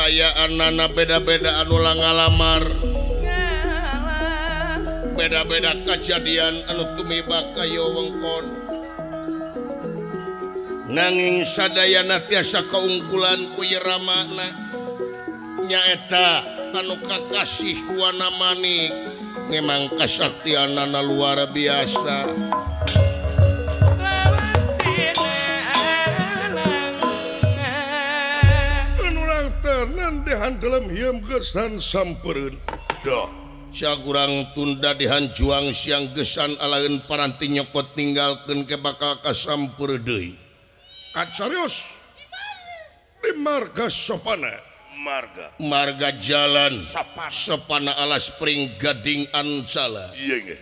Kaayaanana beda-beda anu ngalamar. Beda-beda kajadian anu tumiba ka ieu wewengkon. Nanging sadayana tiasa kaungkulan ku ieu ramana nyaeta anu kakasih Wana Manik memang kasaktianana luar biasa. Anu tenan dehan dalam hiem gesan sampereun. Doh, sia kurang tunda dihanjuang siang gesan alaeun paranti nyokot ninggalkeun ke bakal kasampeur deui. Kacarios di marga Sopana. Marga. Marga jalan Sopana. Sopana alas pring gading ancala. Iya nggih.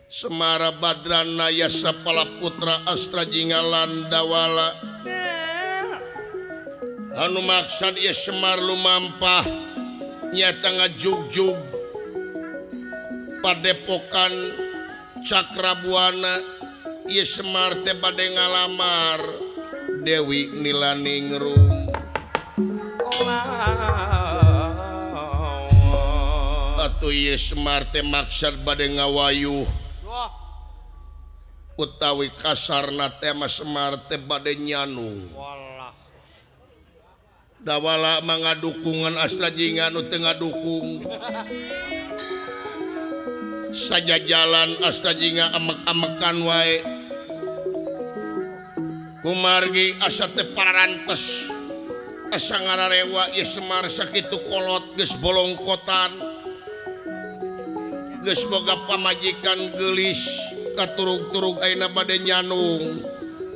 Semara Badrana Yasa Pala Putra Astra Jingalan Dawala. Anu maksad ieu Semar lumampah nyata ngajugjug padepokan Cakrabuana ieu Semar teh bade ngalamar Dewi Nilaningrum. Atuh ieu Semar teh maksad bade ngawayuh utawi kasarna teh mah Semar teh bade nyanung. Dawala mah ngadukungan Astra Jingga nu teu ngadukung. Saja jalan Astra Jingga amek-amekan wae. Kumargi asa teh pararantes. Asa ngararewa ieu Semar sakitu kolot geus bolongkotan. Geus boga pamajikan geulis katurug-turug ayeuna bade nyanung.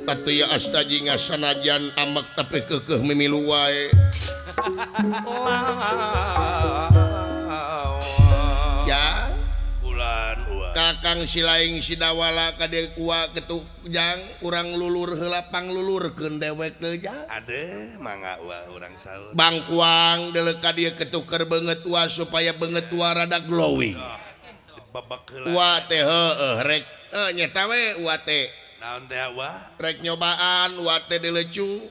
Atuh ya Asta Jingga sanajan amek tapi keukeuh mimilu wae. Ya, Bulan uwa. Kakang Silaing Sidawala ka dieu ua ketuk jang urang lulur heula panglulurkeun dewek teh jang. Ade mangga ua urang saur. Bangkuang deuleu ka dieu ketuker beungeut ua supaya beungeut ua rada glowing. Babak heula. Ua teh heueuh rek nyeta we ua teh. Naon teh ua? Rek nyobaan ua teh dileucu.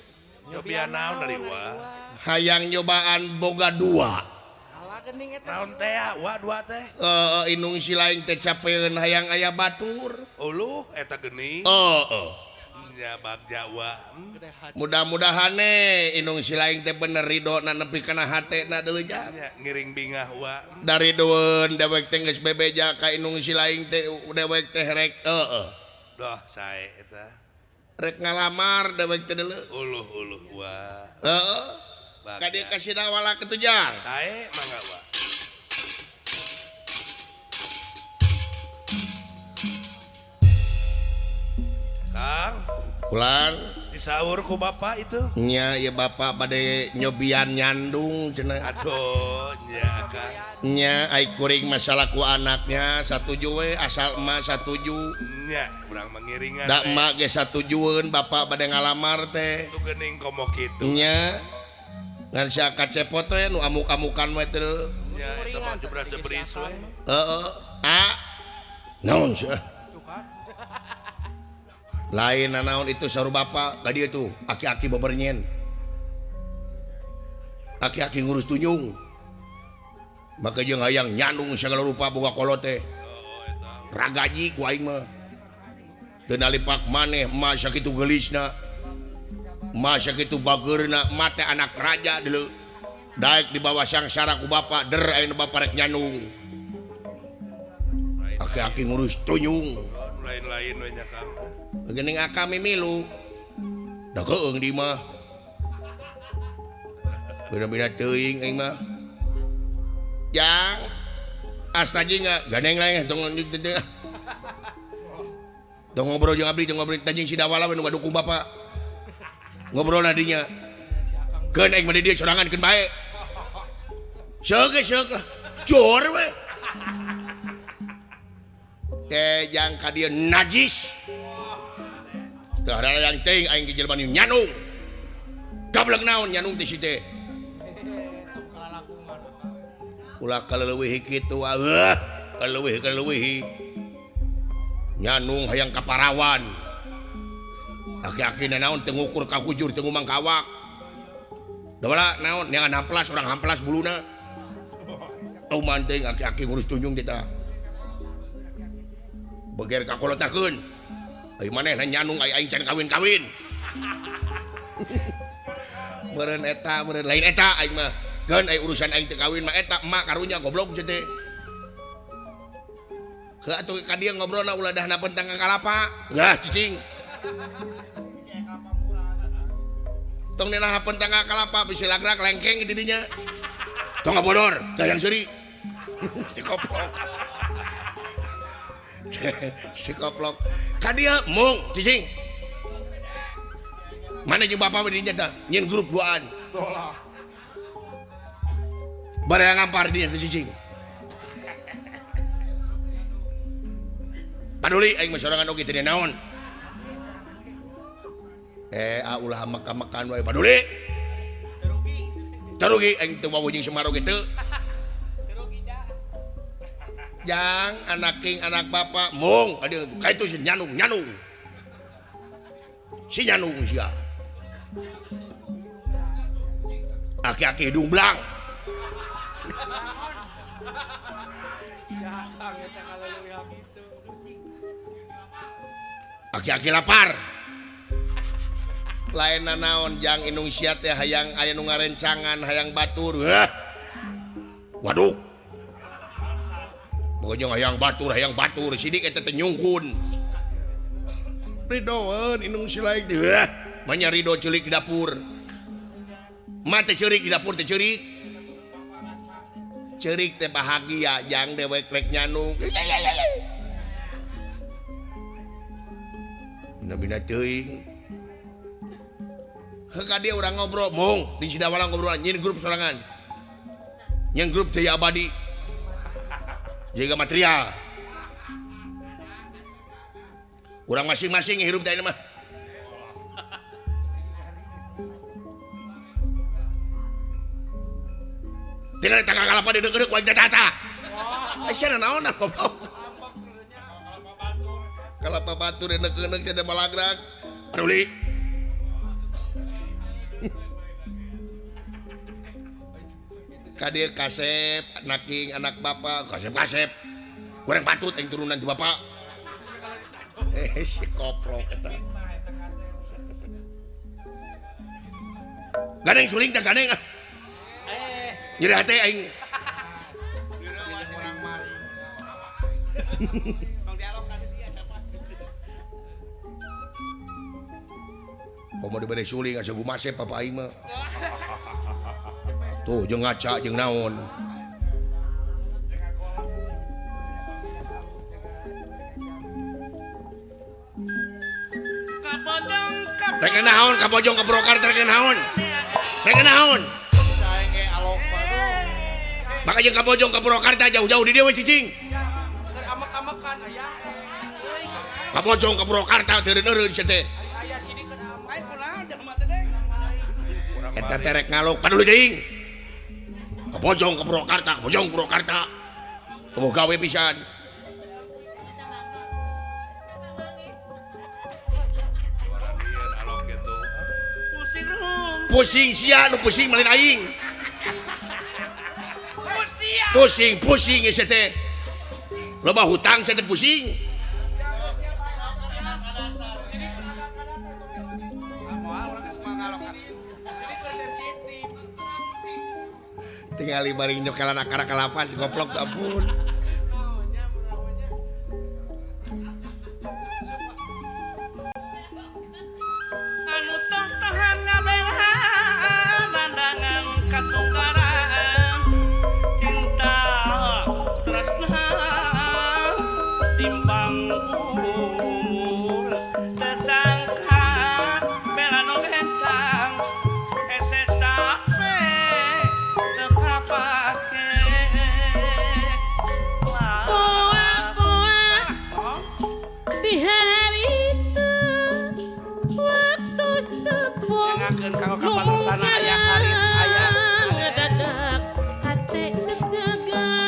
Nyobian naon dari ua? Hayang nyobaan boga dua. Naon teh ua dua teh? Heeh, indung Silaing teh capeun hayang aya batur. Uluh eta geuning. Heeh. Nya bagja ua. Mudah-mudahan ne indung Silaing teh bener ridona nepi kana hatena deuleu jang. Nya ngiring bingah ua. Dari deun dewek teh geus bebeja ka indung Silaing teh dewek teh rek heeh. Doh sae eta. Rek ngalamar dewek teh deuleu. Uluh uluh ua. Heeh. Ka dieu ka Sidawala kitu jang. Sae mangga ua. Kang. Pulang. Disaur ku bapak itu? Nya ieu bapak bade nyobian nyandung cenah. Aduh nya Kang. Nya ai kuring masalah ku anaknya satuju we asal emak satuju. Nya urang mengiringan. Da emak ge satujueun bapak bade ngalamar teh. Tuh geuning komo kitu. Nya. Ngan sia kacepot we nu amuk-amukan we teh. Nya eta mah jebras jebris we. Heeh. A. Naon sia? Lain naon itu saru bapak ka dieu tuh aki-aki bebernyen. Aki-aki ngurus tunyung. Maka jeung hayang nyandung sagala rupa boga kolot teh. Ragaji ku aing mah. Teu nalipak maneh emak sakitu geulisna. Emak sakitu bageurna, emak teh anak raja deuleu. Daek dibawa sangsara ku bapak, der ayeuna bapak rek nyandung. Aki-aki ngurus tunyung. Lain-lain we nya Kang. Geuning akami milu. Da keung di mah. Beda-beda teuing aing mah. Jang Asta Jingga gandeng lain tong tong ngobrol jeung abdi, tong ngobrol tajing Sidawala we nu ngadukung bapak. Ngobrol na dinya. Keun aing mah di dieu sorangan keun bae. Seuk seuk lah. Jor we. Teh jang ka dieu najis. Teu yang teuing aing ge jelema nu nyanung. Gablek naon nyanung teh si teh. Ulah kaleuwih kitu ah, kaleuwih kaleuwih. Nyanung hayang ka parawan. Aki-aki naon teu ngukur ka hujur teu ngumang ka awak. Dawala naon neangan hamplas orang hamplas buluna. Tau manteng aki-aki ngurus tunjung kita. Beger kakolotakeun. Ai manehna nyanung ai aing can kawin-kawin. Meureun eta, meureun lain eta aing mah. Geun ai urusan aing teu kawin mah eta emak karunya goblok teh. Heuh atuh ka dieu ngobrolna ulah dahna pentang ka kalapa. Lah cicing. Tong neunah pentang ka kalapa bisi lagrak lengkeng di dinya. Tong ngabodor, teh yang seuri. Si koplok. Si koplok. Ka dieu mung cicing. Mana jeung bapak we di dinya tah? Nyeun grup duaan. Barang ngampar di dinya teh cicing. Paduli aing mah sorangan oge teu naon. Ulah makan-makan wae paduli. Terugi. Terugi aing teu wawuh jeung Semar oge teu. Terugi ja. Jang anak king anak bapak mung aduh ka itu si nyanung-nyanung. Si nyanung sia. Aki-aki hidung belang. Si Akang eta kalau leuwih kitu. Aki-aki lapar. Lain naon jang indung sia teh hayang aya nu ngarencangan hayang batur. Heh. Waduh. Pokoknya hayang batur sidik eta teh nyungkun. Ridoeun indung si lain teh. Heh. Manya rido ceulik di dapur. Ma teh ceurik di dapur teh ceurik. Ceurik teh bahagia jang dewek rek nyanung. Bina-bina teuing. Heuh ka dieu urang ngobrol mung di Sidawala ngobrol nyin grup sorangan. Nyin grup teh abadi. Jaga material. Urang masing-masing hirup teh mah. Tinggal tangga kalapa dideuk-deuk ku aing teh tata. Sia naon goblok. Kalapa batur enek-enek sia malagrak. Paduli. Kadir kasep, naking anak bapak, kasep-kasep. Goreng patut yang turunan di bapak. Si koplok eta. Ganeng suling teh ganeng ah. Nyeri hate aing. Komo dibere suling asa gumasep papa aing mah. Tuh jeung ngaca jeung naon. Rek naon ka Bojong ka Purwakarta rek naon? Rek naon? Maka jeung ka Bojong ka Purwakarta jauh-jauh di dieu we cicing. Keur amek-amekan aya. Ka Bojong ka Purwakarta teu eureun sia teh. Aya sini keur amek. Eta teh rek ngaluk paduli teuing. Ka Bojong ka Purwakarta, ka Bojong Purwakarta. Teu gawe pisan. Pusing sia nu pusing malin aing. Pusing, pusing sia teh. Loba hutang sia teh pusing. Tingali baring nyokelan akar kalapa si goblok ampun. Anu toh-tohan ngabelaan pandangan katunggaran cinta tresna timbang umur tersangka bela nu bencang hese tape teu kapake poa-poa di hari itu waktu tepung Dengakeun kanggo kapatersana aya Haris aya ngedadak hate deg-degan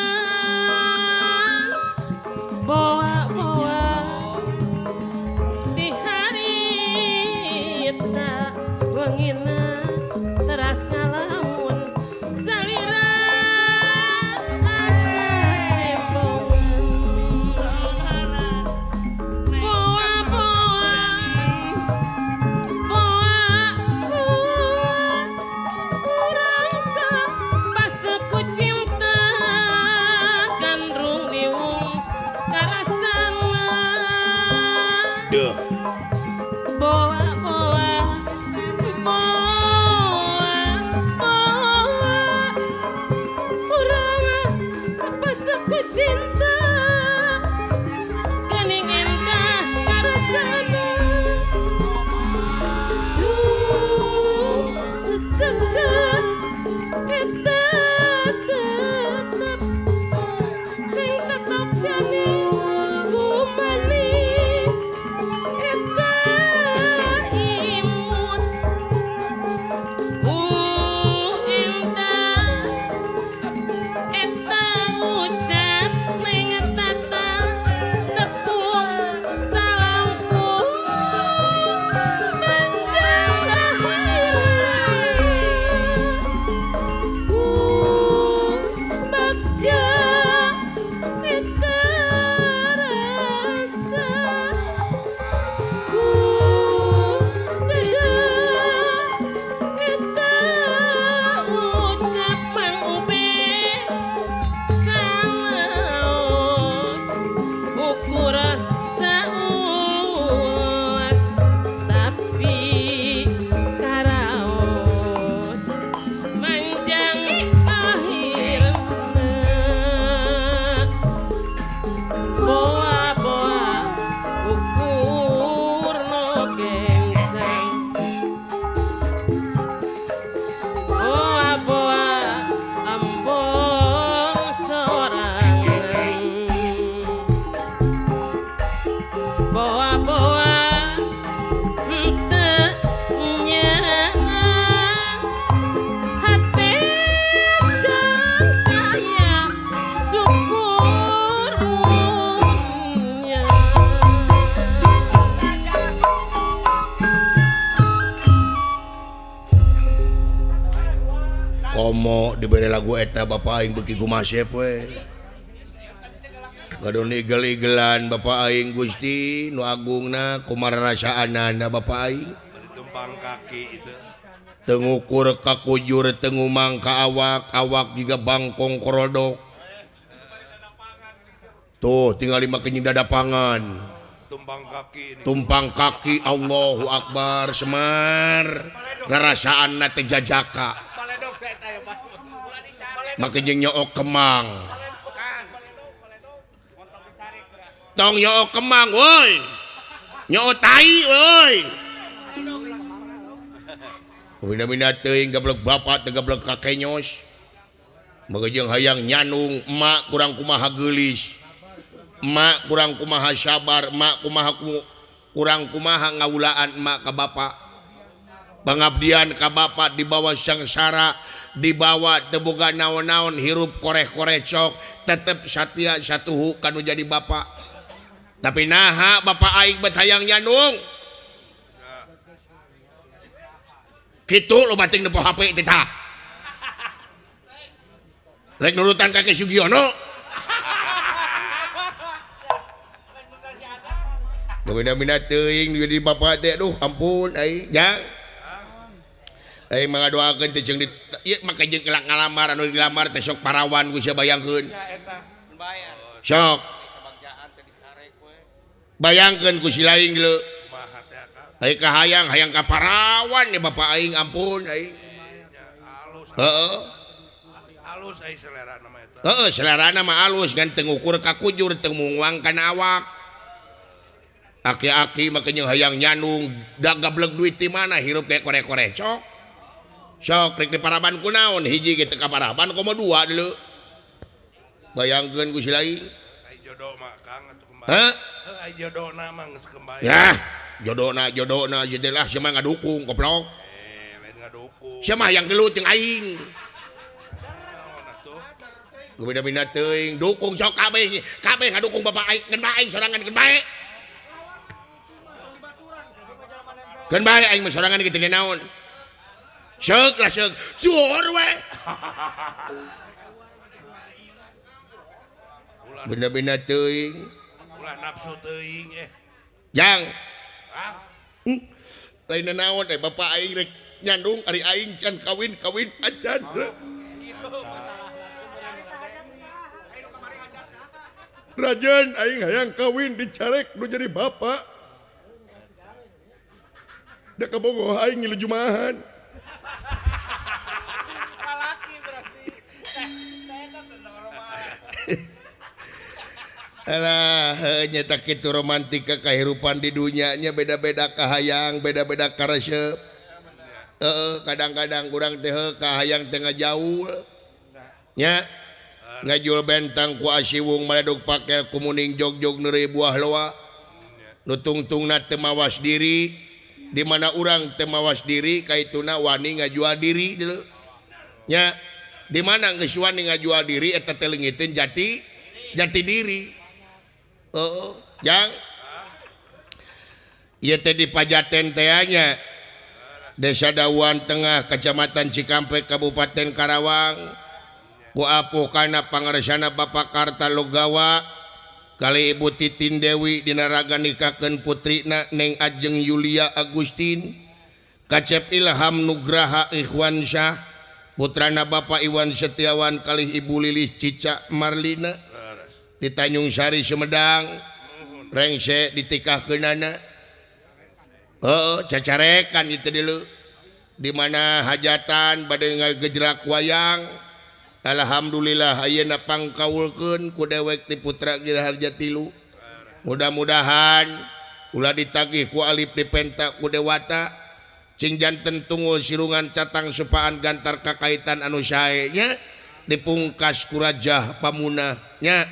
boa-boa di hari eta wengina teras ngalah. Boa-boa ukur no gengseng, boa-boa embung sorangan, boa-boa teu nyaah hate caya syukur munya. Komo diberi lagu eta bapak aing beuki gumasep we. Gadon igel-igelan bapak aing Gusti nu agungna kumaha rasaanana bapak aing. Bari tumpang kaki itu. Teu ngukur ka kujur teu ngumang ka awak, awak juga bangkong korodok. Tuh tinggal lima kenying dadapangan. Tumpang kaki ini. Tumpang kaki Allahu Akbar Semar. Rarasaanna teh jajaka. Baledog teh eta ya batur. Make jeung nyook kemang. Tong nyook kemang woi. Nyook tai woi. Mina-mina teuing gablek bapak teh gablek kakenyos. Make jeung hayang nyanung emak kurang kumaha geulis. Emak kurang kumaha sabar, emak kumaha kurang kumaha ngawulaan emak ka bapak. Pengabdian ka bapak dibawa sengsara, dibawa teu boga naon-naon, hirup koreh-koreh cok, tetep satia satuhu kanu jadi bapak. Tapi naha bapak aing bet hayang nyanung. Kitu lo bating nempo HP teh tah. Rek nurutan ka Ki Sugiono. Mina-mina teuing jadi bapak teh aduh ampun aing jang. Aing mah ngadoakeun teh jeung di ieu make jeung ngalamar anu dilamar teh sok parawan ku sia bayangkeun. Sok. Bayangkeun ku si laing leu. Kumaha teh Kang? Aing kahayang hayang ka parawan ya bapak aing ampun aing. Alus. Heeh. Alus ai selerana mah eta. Heeh, selerana mah alus ngan teu ngukur ka kujur teu munguang kana awak. Aki-aki make jeung hayang nyanung da gablek duit ti mana hirup kayak koreh-koreh cok. Sok rek di paraban kunaon hiji ge teu ka paraban komo dua deuleu. Bayangkeun ku si laing. Ai jodoh mah Kang atuh kembali. Hah? Heuh ai jodona mah geus kembali. Yah, jodona ieu teh lah sia mah ngadukung goblok. Eh, lain ngadukung. Sia mah hayang gelut jeung aing. Naon atuh? Beda-beda teuing dukung sok kabeh, kabeh ngadukung bapak aing keun bae aing sorangan keun bae. Keun bae aing mah sorangan kitu naon. Seuk lah seuk, suhur we. Ulah Benda-benda teuing. ulah nafsu teuing eh. Jang, Kang, lain naon eh bapak aing rek nyandung ari aing can kawin-kawin acan. Rajen aing hayang kawin dicarek nu jadi bapak. Da kabogoh aing ngilu jumahan. Salaki berarti. Alah, nyata kitu romantika kahirupan di dunyanya beda-beda kahayang, beda-beda karesep. Heeh, kadang-kadang urang teh kahayang teh ngajauh. Nya ngajul bentang ku asiwung maledog pakel kumuning jog-jog neureuy buah loa. Nu tungtungna teu mawas diri, di mana urang teu mawas diri kaituna wani ngajual diri deuleu. Nya di mana geus wani ngajual diri eta teh leungiteun jati diri. Heeh, jang. Ieu teh di Pajaten teh nya. Desa Dawan Tengah, Kecamatan Cikampek, Kabupaten Karawang. Ku apuh kana pangaresana Bapak Karta Logawa kali Ibu Titin Dewi dina raga nikahkeun putrina Neng Ajeng Yulia Agustin. Kacep Ilham Nugraha Ikhwansyah, putrana Bapak Iwan Setiawan kalih Ibu Lilih Cica Marlina. Di Tanjung Sari Sumedang rengse ditikahkeunana. Heeh, cacarekan itu dulu. Di mana hajatan bade ngagejlak wayang, Alhamdulillah ayeuna pangkaulkeun ku dewek ti putra Giraharja tilu. Mudah-mudahan ulah ditagih ku alif dipenta ku dewata cing janten tunggul sirungan catang supaan gantar kakaitan anu sae nya dipungkas ku Rajah Pamunah nya.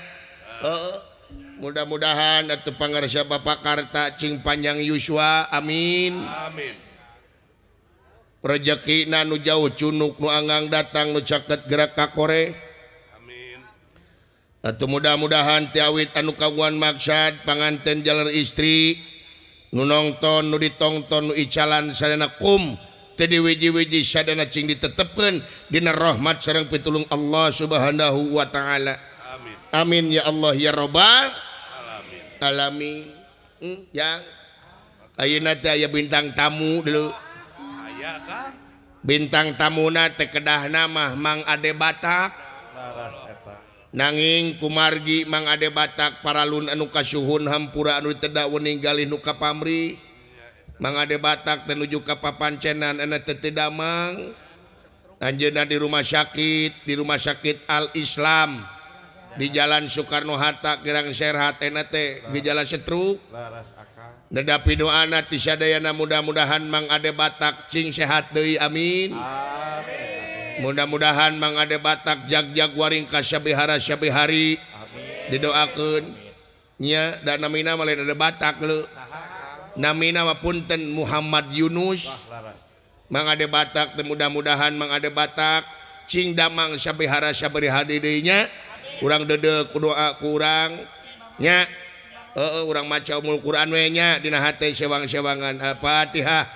Mudah-mudahan atuh pangarsa Bapak Karta cing panjang yuswa amin. Amin. Rezekina nu jauh cunuk nu anggang datang nu caket gerak ka kore. Amin. Atuh mudah-mudahan ti awit anu kagungan maksad panganten jalar istri nu nongton nu ditongton nu icalan sadana kum teu diwiji-wiji sadana cing ditetepkeun dina rahmat sareng pitulung Allah Subhanahu wa taala. Amin. Amin ya Allah ya rabbal alamin. Alamin. Yang ayeuna teh aya bintang tamu dulu. Aya Kang. Bintang tamuna teh kedahna mah Mang Ade Batak. Nanging kumargi Mang Ade Batak paralun anu kasuhun hampura anu teu wening galih nu kapamri. Mang Ade Batak teh nuju ka papancenan anu teu teu damang. Anjeunna di rumah sakit Al Islam di Jalan Soekarno Hatta Girang Serhat eta teh gejala stroke. Nedapi doana ti sadayana mudah-mudahan Mang Ade Batak cing sehat deui amin. Amin. Mudah-mudahan Mang Ade Batak jag-jag waring ka sabihara sabihari. Didoakeun nya da namina mah lain Ade Batak leu. Namina mah punten Muhammad Yunus. Mang Ade Batak teh mudah-mudahan Mang Ade Batak cing damang sabihara sabihari deui nya. Urang deudeuh ku doa ku urang nya. Heeh urang maca Ummul Quran we nya dina hate sewang-sewangan. Al-Fatihah.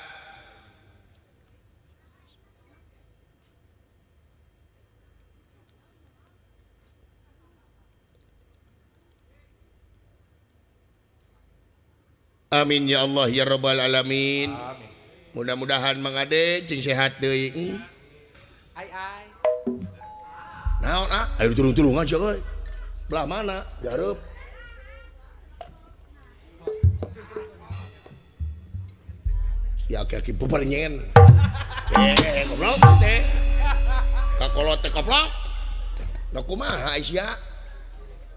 Amin ya Allah ya rabbal alamin. Amin. Mudah-mudahan Mang Ade cing sehat deui. Ai ai. Naon ah? Ayo tulung-tulungan sia euy. Belah mana? Dihareup. Ya aki-aki bubar nyen. Goblok teh. Kakolot teh goblok. Lah kumaha sia?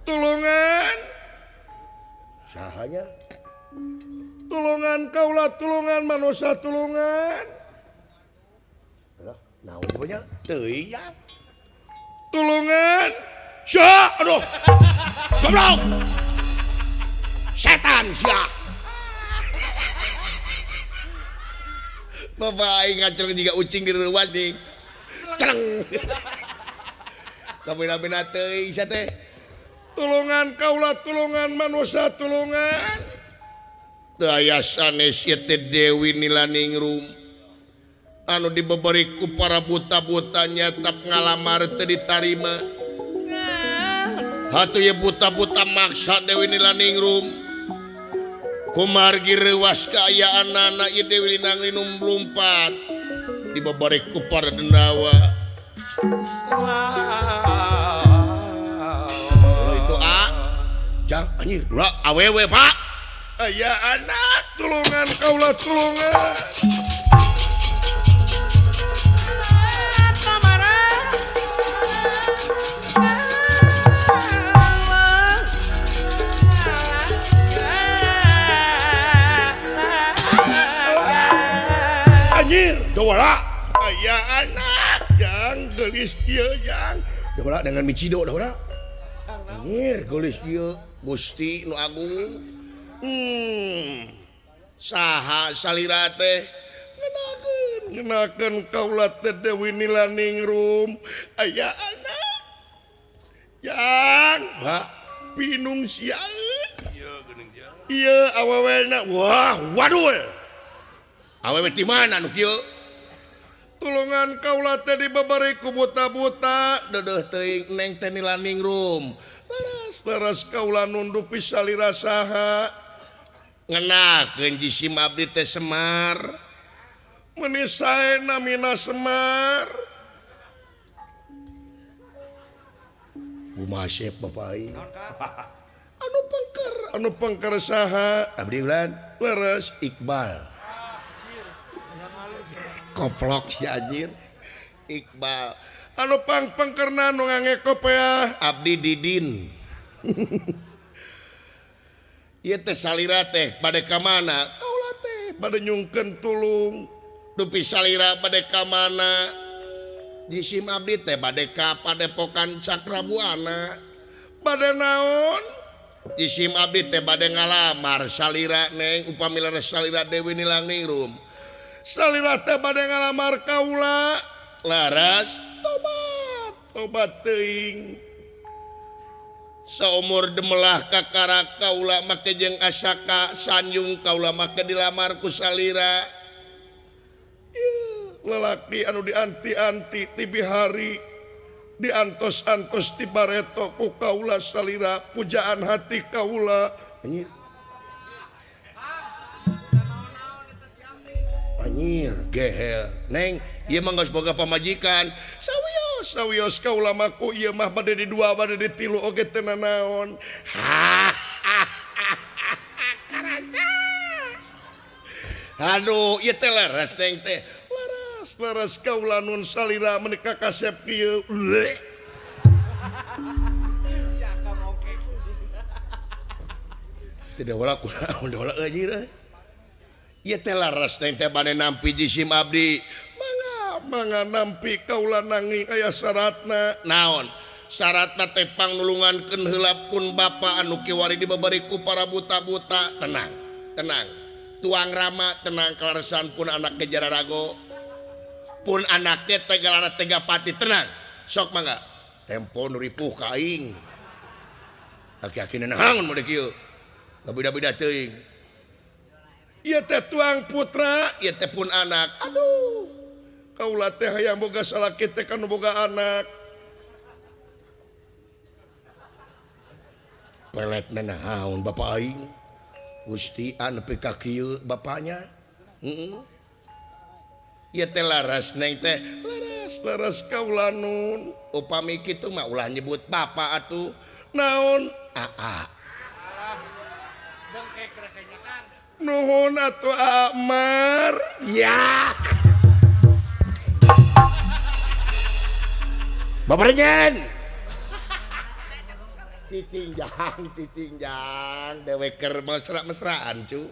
Tulungan. Sahanya? Tulungan kaula tulungan manusia tulungan. Lah naon nya? Teuing ya. Tulungan. Sia, aduh. Goblok. Setan sia. Bapak aing ngaceleng jiga ucing di reuwas nih. Celeng. Kabina-bina teuing sia teh. Tulungan kaula tulungan manusia tulungan. Teu aya sanes ieu teh Dewi Nilaningrum. Anu dibeberi ku para buta-buta nyatap ngalamar teu ditarima. Hatuh ieu buta-buta maksa Dewi Nilaningrum. Kumargi reuwas kaayaanana ieu Dewi Nilaningrum lumpat dibeberi ku para dendawa. Oh, itu a jang anjir ulah awewe Pak. Aya anak tulungan kaula tulungan. Anjir, dawala. Aya anak jang geulis kieu jang. Dawala dengan micido dawala. Anjir, geulis kieu Gusti nu agung. Saha salira teh ngenakeun ngenakeun kaula teh Dewi Nilaningrum. Aya anak jang, Pak, pinung siaeun. Ieu geuning jang. Ieu awewena wah wadul. Awewe ti mana nu kieu? Tulungan kaula teh dibeberi ku buta-buta, deudeuh teuing neng teh Nilaningrum. Laras laras kaula nundupi salira saha. Ngenakeun jisim abdi teh Semar. Meuni sae namina Semar. Kumaha sep Bapak aing? Anu pengker, anu pengker saha? Abdi ulan leres Iqbal. Koplok si anjir. Iqbal. Anu pangpengkerna nu ngangge kopeah abdi Didin. Ieu teh salira teh bade ka mana? Kaula teh bade nyungkeun tulung. Dupi salira bade ka mana? Jisim abdi teh bade ka Padepokan Cakrabuana. Bade naon? Jisim abdi teh bade ngalamar salira neng upami leres salira Dewi Nilangingrum. Salira teh bade ngalamar kaula. Laras tobat tobat teuing. Saumur demelah kakara kaula make jeung asaka sanjung kaula make dilamar ku salira. Ieu lalaki anu dianti-anti ti bihari diantos-antos ti bareto ku kaula salira pujaan hati kaula. Anjir. Anjir gehel. Neng, ieu mah geus boga pamajikan. Sawios, sawios kaula mah ku ieu mah bade di dua bade di tilu oge teu nanaon. Karasa. Aduh, ieu teh leres neng teh. Leres, leres kaula nun salira meuni ka kasep kieu. Si akang oke. Tidak wala kunaon da wala anjir. Ieu teh leres neng teh bade nampi jisim abdi. Mangga, mangga nampi kaula nanging aya syaratna. Naon? Syaratna teh pangnulungankeun heula pun bapa anu kiwari dibeberi ku para buta-buta. Tenang, tenang. Tuang Rama tenang kaleresan pun anak ge jararago. Pun anak ge teh galara Tegapati tenang. Sok mangga. Tempo nu ripuh ka aing. Aki-aki naon mode kieu. Beda-beda teuing. Ieu teh tuang putra, ieu teh pun anak. Aduh. Kaula teh hayang boga salaki teh kanu boga anak. Peletna naon bapa aing? Gusti nepi ka kieu bapanya. Heeh. Ieu teh laras neng teh, laras laras kaula nun. Upami kitu mah ulah nyebut bapa atuh. Naon? Aa. Bengkek rekanya kan. Nuhun atuh Amar. Ya. Babarengan. Cicing jang, cicing jang, deweker mesra-mesraan cu.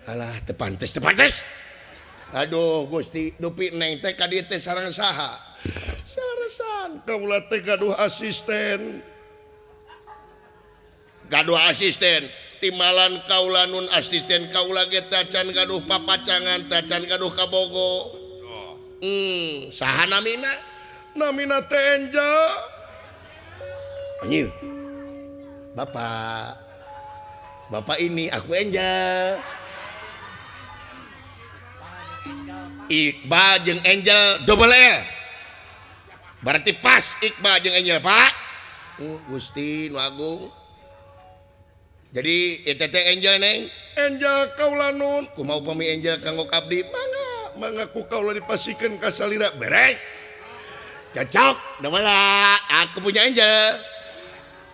Alah, teu pantes, teu pantes. Aduh, Gusti, dupi neng teh ka dieu teh sareng saha? Saresan kaula teh gaduh asisten. Gaduh asisten. Timalan kaula nun asisten kaula ge tacan gaduh papacangan, tacan gaduh kabogo. Saha namina? Namina teh Angel. Anjir. Bapak. Bapak ini aku Angel. Iqbal jeung Angel double L. Berarti pas Iqbal jeung Angel, Pak. Gusti nu agung. Jadi eta teh Angel neng. Angel kaula nun. Kumaha upami Angel kanggo abdi? Mangga, mangga ku kaula dipasikeun ka salira. Beres. Cocok, double aku punya Angel.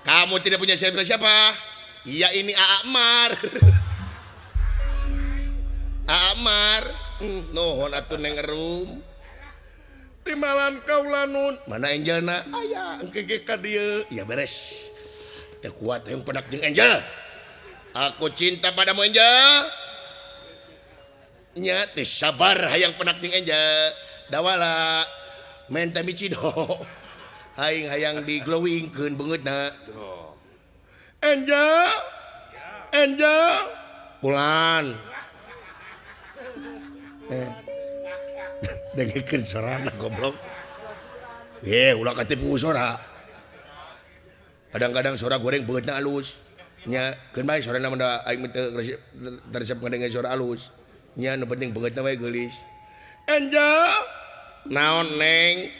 Kamu tidak punya siapa-siapa. Iya ini Aamar. Aamar. Nuhun atuh neng erum. Timalan kaula nun. Mana Angelna? Aya engke ge ka dieu. Ya beres. Teu kuat hayang pedak jeung Angel. Aku cinta padamu Angel. Nya teu sabar hayang penak jeung Angel. Dawala menta micido. Aing hayang di glowingkeun beungeutna. Angel. Angel. Pulan. Dengekeun sorana goblok. Ulah katipu sora. Kadang-kadang sora goreng beungeutna alus. Nya keun bae sorana mah da aing mah teu resep ngadengeun sora alus. Nya nu penting beungeutna we geulis. Angel. Naon neng?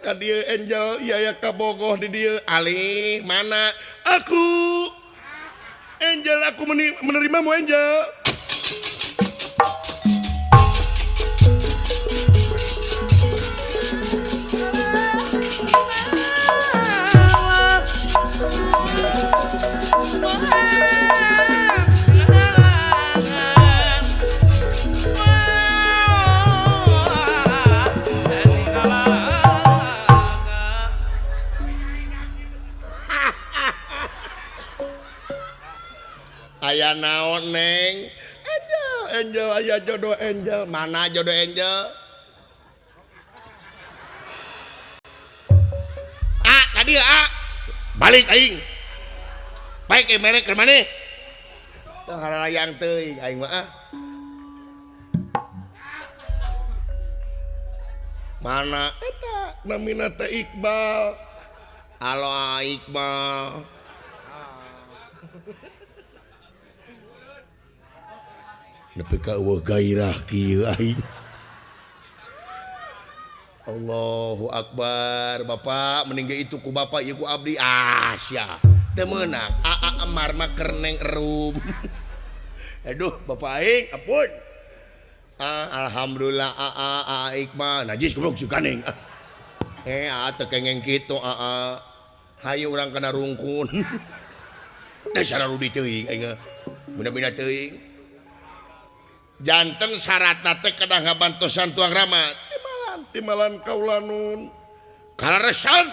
Ka dieu Angel ieu aya kabogoh di dieu. Alih mana? Aku. Angel aku menerimamu Angel. Aya naon neng? Angel, angel aya jodoh angel. Mana jodoh angel? Ah, tadi ah. Balik aing. Baik eh merek ke maneh? Teu hararayang teuing aing mah ah. Mana eta namina teh Iqbal. Halo Iqbal. Nepi ka eueuh gairah kieu aing. Allahu Akbar, Bapak mending ge itu ku Bapak ieu ku abdi. Ah sia. Teu meunang. Aa Amar mah keur neng erum. Aduh, Bapak aing ampun. Ah, alhamdulillah aa aa Iqbal. Najis goblok si kaneng. Eh, aa teu kengeng kitu aa. Hayu urang kana rungkun. Teh sararudi teuing aing. Bina-bina teuing. Janten syaratna teh kedah ngabantosan tuang rama. Timalan, timalan kaula nun. Kalaresan.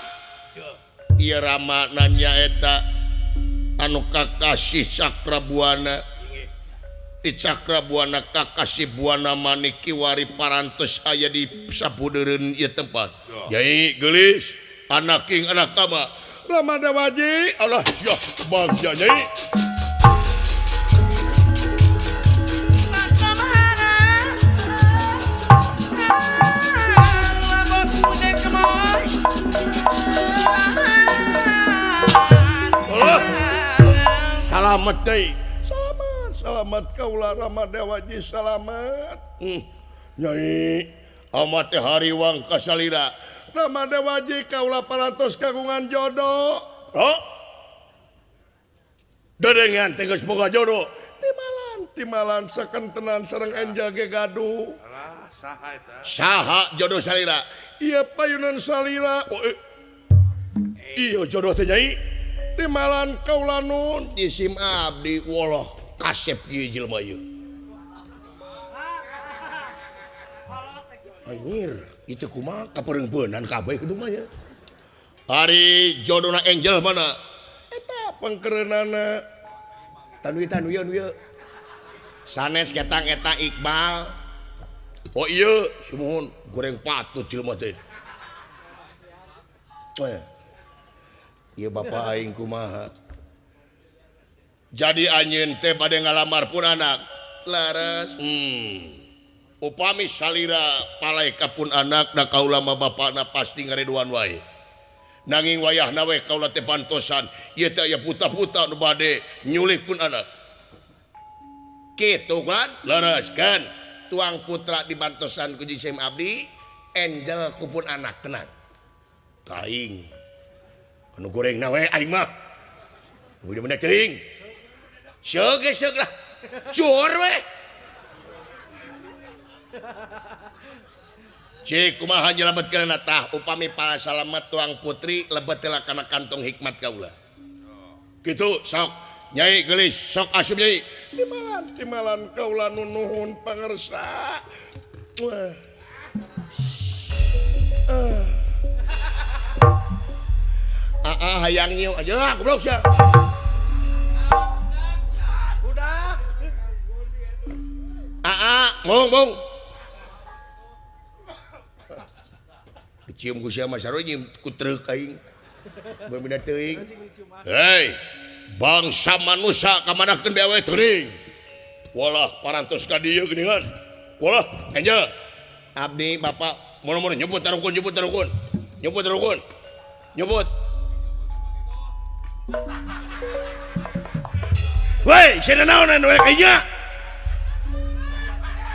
Ieu rama nanya eta anu kakasih Cakrabuana. Ti Cakrabuana kakasih Buana Manik kiwari parantos aya di sabudeureun ieu tempat. Nyai geulis, anak king anak kama. Rama Dewaji, Allah sia bagja nyai. Salamat deui. Salamat, salamat kaula Rama Dewaji salamat. Nyai, amat teh hariwang kasalira. Rama Dewaji kaula parantos kagungan jodoh. Oh. Dedengan teh geus boga jodoh. Timalan, timalan sakentenan sareng Angel ge gaduh. Alah, saha eta? Saha jodoh salira? Ieu payunan salira. Oh, Iya jodoh teh nyai. Timalan kaula nun disim abdi woloh kasep ieu jelema ieu. Anjir, itu kumaha kapereungpeunan kabeh kudu mah nya. Ari jodona Angel mana? Eta pangkereunana. Tanu tanu ieu nu ieu. Sanes ketang eta Iqbal. Oh ieu, sumuhun goreng patut jelema teh. Ieu bapak aing kumaha. Jadi anjeun teh bade ngalamar pun anak. Laras. Upami salira palai ka pun anak da kaula mah bapakna pasti ngareduan wae. Nanging wayahna we kaula teh pantosan ieu teh aya puta-puta nu bade nyulih pun anak. Kitu kan? Leres kan? Tuang putra dibantosan ku jisim abdi, Angel ku pun anak tenang. Kaing. Anu goreng na we aing mah. Bener-bener teuing. Seug ge seug lah. Cur we. Cik kumaha nyelametkeunana tah upami pala salamet tuang putri lebet heula kana kantong hikmat kaula. Kitu sok nyai geulis sok asup nyai. Timalan timalan kaula nunuhun pangersa. Wah. Aa hayang nyiu aja goblok sia. Budak. Aa mung mung. Dicium ku sia mah sarua nyium ku treuk aing. Bener-bener teuing. Hei, bangsa manusia kamanakeun beawe teuring. Walah parantos ka dieu geuningan. Walah Angel. Abdi bapak mono-mono nyebut tarukun nyebut tarukun. Nyebut tarukun. Nyebut. Woi, sia naonan we kayaknya.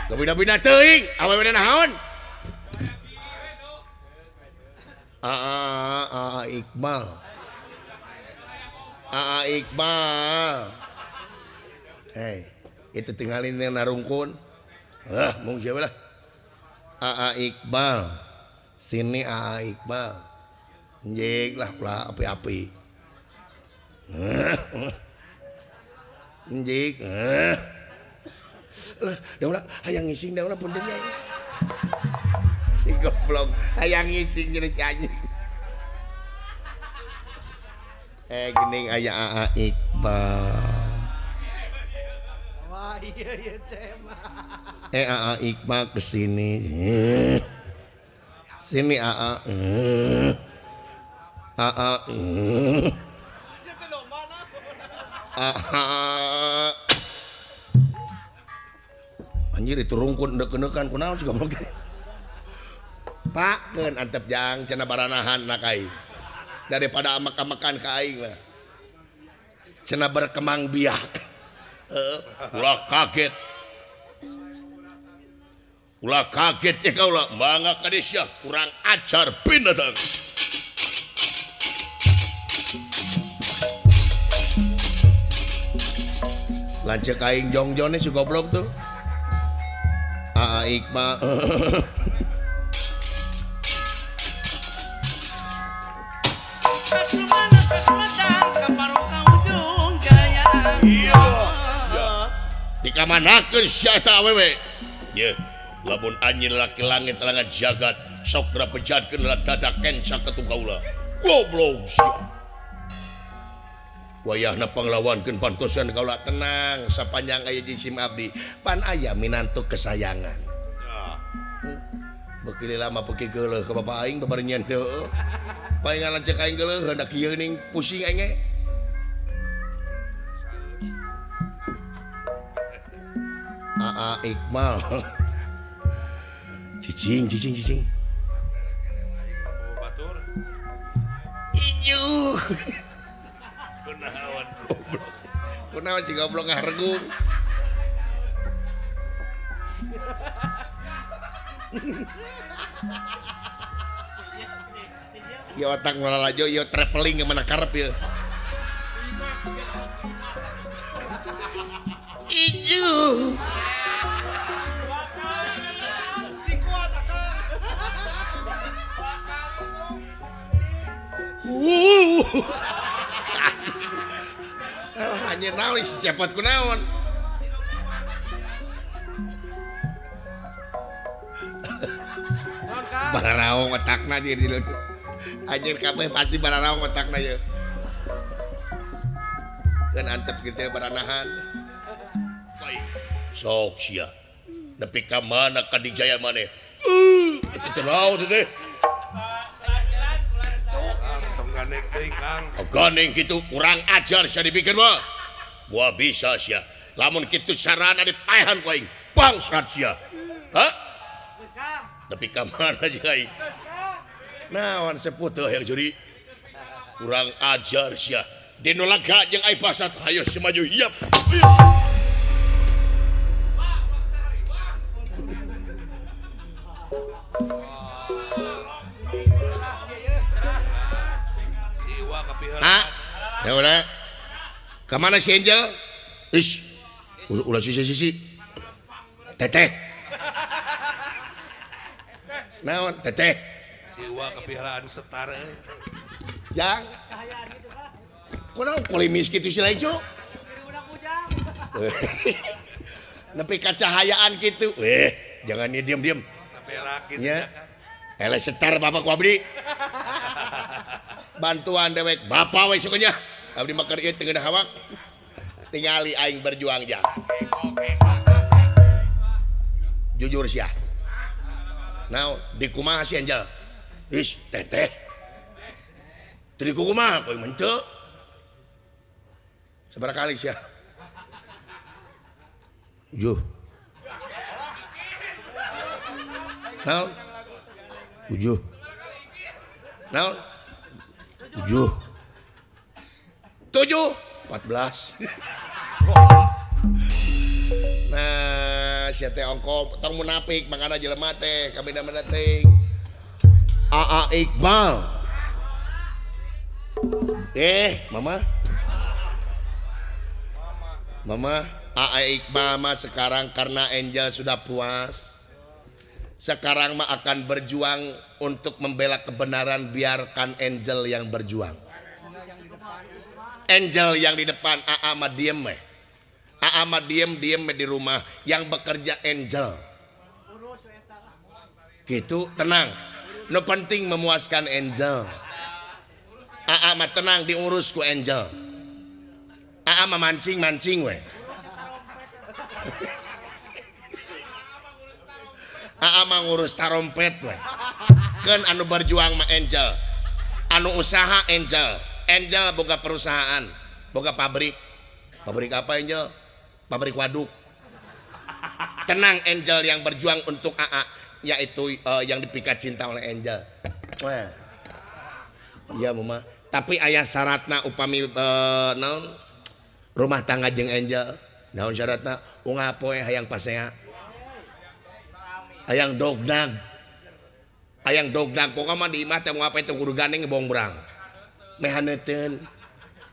Gabina-bina teuing, awewe naon? Aa aa Iqbal. Aa Iqbal. Hei, itu tinggalin yang narungkun. Ah, mung siapa lah. Aa Iqbal. Sini Aa Iqbal. Njek lah pula api-api. Njek. Lah, daulah hayang ngising daulah punten nya. Si goblok hayang ngising jadi si anjing. Geuning aya Aa Iqbal. Iya cema. AA Iqbal kesini. Sini AA. AA. AA. Anjir itu rungkun ndek-ndekan kunaon sih goblok. Pak keun antep jang cenah baranahan na ka aing. Daripada amak-amakan ka aing mah. Cenah berkembang biak. Ulah kaget. Ulah kaget ya kaulah mangga ka desa kurang ajar binatang. Lanceuk aing jongjone si goblok tuh. Aa Iqbal. Dikamanakeun sia eta awewe. Yeuh, lamun anjeun laki langit langat jagat sok rapejatkeun dadak kenca ketu kaula. Goblok sia. Wayahna panglawankeun pantosan kaula tenang sapanjang aya jisim abdi pan aya minantu kesayangan. Beuki lama beuki geuleuh ka bapa aing babarenyan teu. Paingan lanceuk aing geuleuh hendak ieu ning pusing aing ge. AA Iqbal. Cicing cicing cicing. Batur. Ijuh. Kunaon goblok. Kunaon si goblok ngaregung. Ya otak ngalalajo ya traveling mana karep ya. Ijuh. Alah anjir naon si cepot kunaon. Bararaong otakna di dieu. Anjir kabeh pasti bararaong otakna ye. Keun antep kitu baranahan. Baik. Sok sia. Nepi ka mana ka dijaya maneh? Itu teh naon teh? Ganeng gitu kurang ajar sia dipikeun mah. Moal bisa sia. Lamun kitu sarana dipaehan ku aing. Bangsat sia. Hah? Nepi ka mana jeung aing? Naon sepuh teu hayang juri? Kurang ajar sia. Dinu laga jeung aing bangsat hayo si maju hiap. Ha? Ya udah. Kemana si Angel? Ish. Ulah sisi-sisi. Teteh. Naon teteh? Siwa kepiharaan setar. Jang. Kunaon polemis kitu si lain, Cuk? Nepi kacahayaan kitu. Jangan nih diam-diam. Ya. Ele setar bapak ku abdi. Bantuan dewek bapak we sukanya. Abdi mah keur ieu teu ngeunah hawak. Tingali aing berjuang jang. Jujur sia. Naon di kumaha si Angel? Ih, teteh. Teu di kumaha kowe henteu. Sabaraha kali sia? Juh. Naon? 7. Naon? 7. 7 14. Nah, sia teh ongko tong munafik mangana jelema teh kabina-bina teuing. AA Iqbal. Mama. Mama, AA Iqbal mah sekarang karena Angel sudah puas. Sekarang mah akan berjuang untuk membela kebenaran, biarkan Angel yang berjuang. Angel yang di depan, AA mah diem meh. AA mah diem di rumah, yang bekerja Angel. Gitu, tenang. No penting memuaskan Angel. AA mah tenang diurus ku Angel. AA mah mancing-mancing weh. Aa mah ngurus tarompet we. Keun anu berjuang mah Angel. Anu usaha Angel. Angel boga perusahaan, boga pabrik. Pabrik apa Angel? Pabrik waduk. Tenang Angel yang berjuang untuk AA, yaitu yang dipikat cinta oleh Angel. Wah. Iya mama. Tapi aya syaratna upami naon rumah tangga jeung Angel. Naon syaratna? Unggal poe hayang pasea. Hayang dognag. Hayang dognag pokokna mah di imah teh moal teh kudu gandeng bongbrang. Mehaneuteun.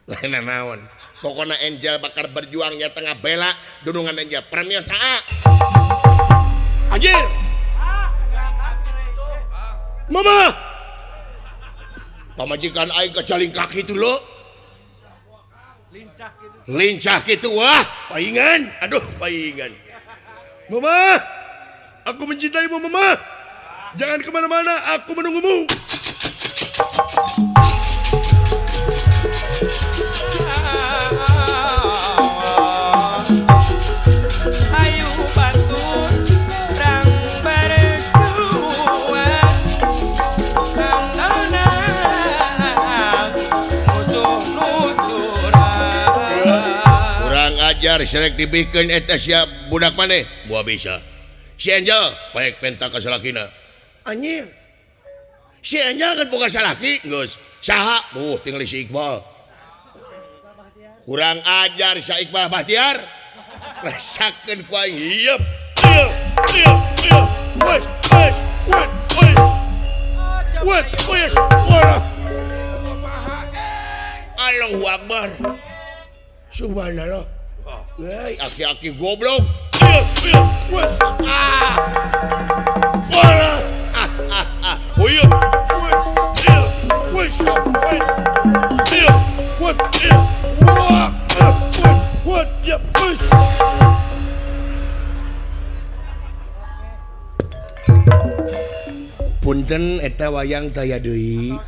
Lain naon. Pokokna Angel bakal berjuang nya tengah bela dunungan Angel. Premios AA. Anjir. Mama. Pamajikan aing kacaling kaki itu lo. Lincah gitu. Lincah gitu wah, paingan. Aduh, paingan. Mama, aku mencintaimu mama. Jangan kemana-mana, aku menunggumu. Ayo batur rang berjuang kangana musuh nu curang. Kurang ajar serek dibikeun eta sia budak maneh. Moal bisa. Si Angel paek penta ka salakina. Anjir. Si Angel kan boga salaki geus. Saha? Tuh tinggal si Iqbal. Kurang ajar si Iqbal Bahtiar. Rasakeun ku aing. Hieup. Hieup. Hieup. Hieup. Wes, wes, wes, wes. Wes, wes. Wah. Allahu Akbar. Subhanallah. Hei, aki-aki goblok. Hieup, hieup, wes. Ah. Wah. Ah, ah, ah. Hieup. Wes, wes, wes. Hieup, wes, hieup. Wah. Wes, wes, hieup, wes. Punten eta wayang taya deui.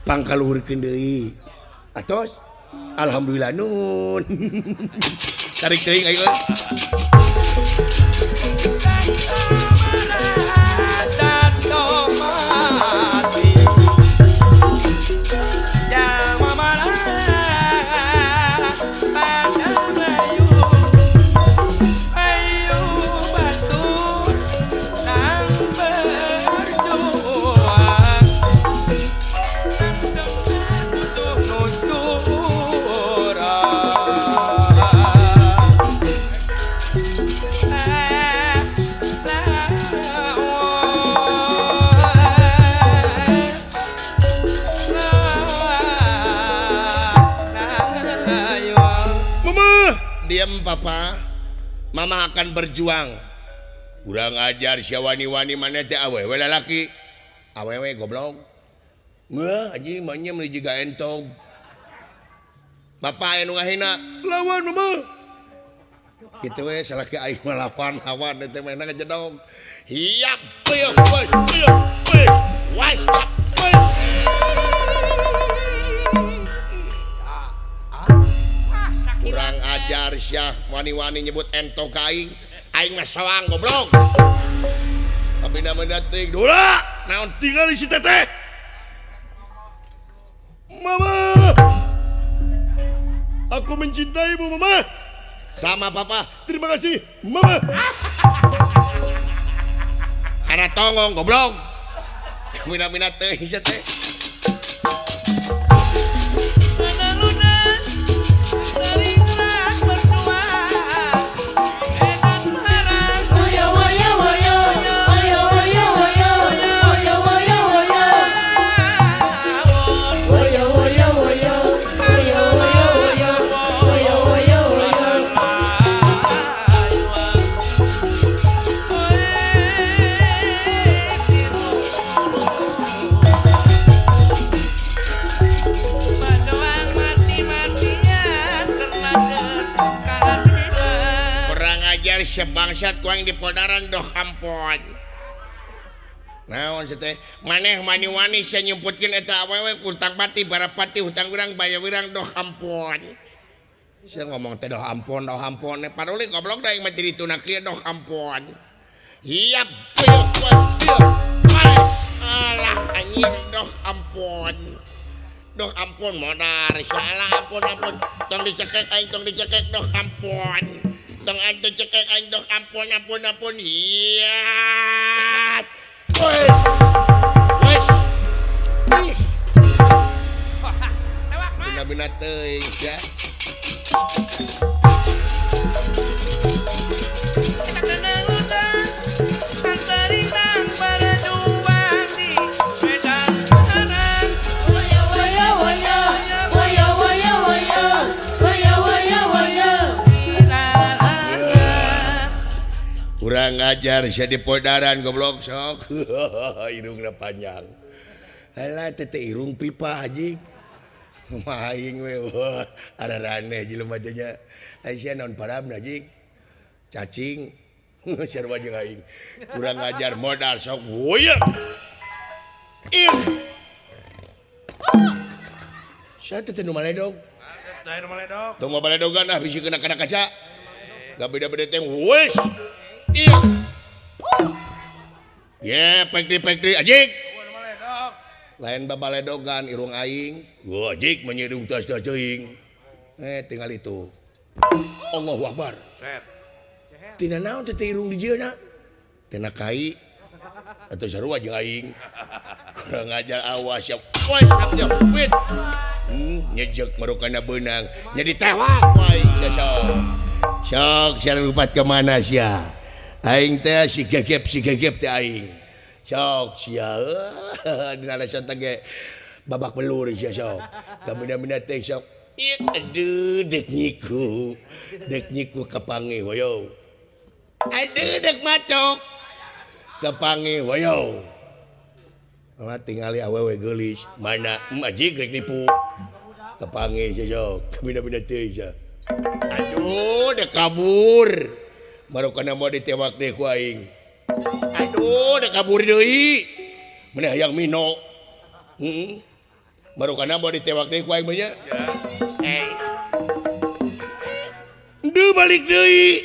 Pangkaluhurkeun deui. Atos. Alhamdulillah nun. Tarik teuing ayo. Diam papa, mama akan berjuang. Kurang ajar sia wani-wani mana teh awewe lalaki. Awewe goblok. Ngeuh anjing mah nya meuni jiga entog. Bapak aya nu ngahina, lawan mama. Kitu we salaki aing mah lawan lawan teh mainna ngejedog. Hiap, peuh, wes, peuh, wes, wes, wes. Kurang ajar sia wani-wani nyebut entog ka aing. Aing mah sawang goblok. Tapi namanya teuing dula, naon tinggal si teteh. Mama. Aku mencintaimu mama. Sama papa. Terima kasih mama. Karena tongong goblok. Mina-mina teuing si teh. Sebangsat ku aing di podaran doh ampun. Naon teh maneh wani-wani sia nyumputkeun eta awewe hutang pati barapati hutang urang baya wirang doh ampun. Saya ngomong teh doh ampun paduli goblok da aing mah jadi tuna kieu doh ampun. Hiap peuh peuh. Alah anjing doh ampun. Doh ampun modar salah ampun ampun. Tong dicekek aing tong dicekek doh ampun. Tong antu cekek aing doh ampun ampun ampun. Hiat. Wes. Wes. Ih. Bina-bina teuing sia. Kurang ajar sia di podaran goblok sok. Irungna panjang. Halah teh irung pipa haji. Kumaha aing we araraneh jelema teh nya. Ai sia naon parabna jig. Cacing. Sarua jeung aing. Kurang ajar modal sok. Woyeuh. Ih. Sia teh nu maledog. Teh nu maledog. Tong maledogan ah bisi kena kana kaca. Gak beda-beda teh wes. Ih. Ye, pek-pek ajik. Lain babaledogan irung aing. Wah, ajik menyirung tas tas teuing. Tinggal itu. Allahu Akbar. Set. Tina naon teh irung di jieuna? Tina kai atau sarua jeung aing. Kurang ajar awas ya. Wes, siap, wit. Nyejek marukana beunang. Jadi tewak aing sasok. Sok sia lupat ke mana sia? Aing teh si gegep teh aing. Sok sia dina lesan teh ge babak belur sia sok. Kamina-mina teh sok. Ieu aduh dek nyiku. Dek nyiku kapangi hoyo. Aduh dek macok. Kapangi hoyo. Lah tingali awewe geulis, mana majik rek nipu. Kapangi sia sok. Kamina-mina teh sia. Aduh dek kabur. Marukana mau ditewak deh ku aing. Aduh, udah kabur deui. Meneh hayang mino. Heeh. Marukana mau ditewak deui ku aing mah nya. Deui balik deui.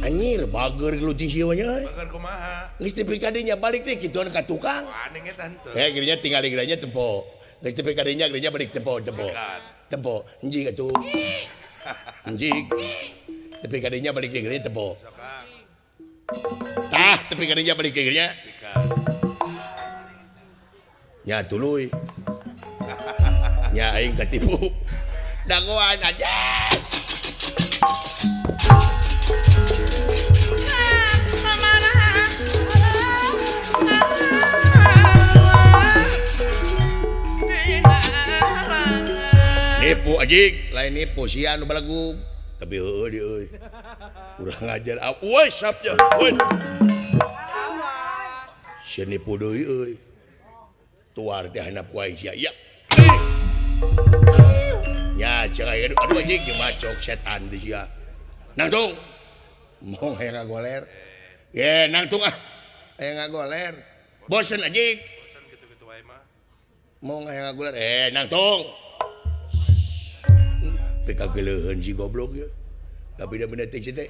Anjir, bager gelucing sia mah nya. Bager kumaha? Geus tepi ka dinya balik deui kituan ka tukang. Aning eta henteu. Geunya tinggal geranya tempo. Geus tepi ka dinya geranya balik tempo, tempo. Tempo, anjing atuh. Anjing. Tepi kadinya balik deui gernya tempo. Tah, tepi kadinya balik deui gernya. Nya tuluy. Nya aing katipu. Dagoan aja. Nipu ajik, lain nipu sia nu balagug. Tapi heueuh di euy. Urang ngajar woi sap nya. Woi. Sia nipu deui euy. Tuar teh handap ku aing sia. Ya. Nya ceuk aing aduh anjing jeung macok setan teh sia. Nangtung. Mong hayang ngagoler. Ye nangtung ah. Hayang ngagoler. Bosen anjing. Bosen kitu-kitu wae mah. Mong hayang ngagoler. Nangtung. Pika geleuheun si goblok ya. Kabeda-beda teh teh.